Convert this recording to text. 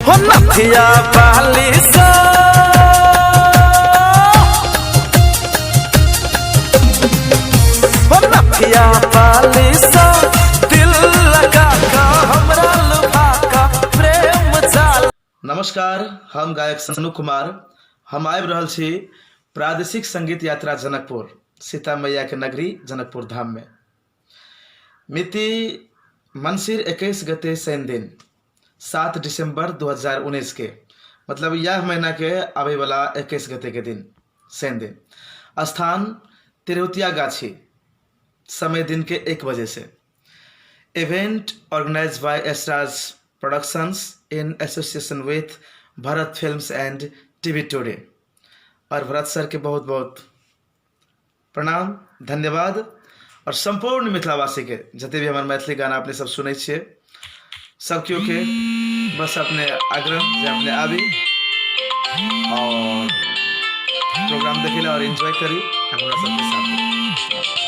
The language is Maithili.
हो नथिया बाली सा, हो नथिया बाली सा, दिल लगा का हमरा लुभा का प्रेम जाल। नमस्कार, हम गायक सनु कुमार। हम आबि रहल छी प्रादेशिक संगीत यात्रा जनकपुर, सीता मैया के नगरी जनकपुर धाम में। मिति मंसिर 21 गते शनि दिन 7 दिसंबर 2019 के, मतलब यह महीना के आबे वाला 21 गते के दिन शनि दिन। स्थान तिरहुतिया गाछी, समय दिन के 1 बजे से। Event organise by Esraj productions in association with Bharat films and TV today. और भरत सर के बहुत बहुत प्रणाम, धन्यवाद। और संपूर्ण मिथिलावासी के जते भी हमार मैथिली गाना अपने सब सुनै छियै, सब केओ के बस अपने आग्रह जे अपने आबी और प्रोग्राम देखी और एंजॉय करी हमरा सबके साथ।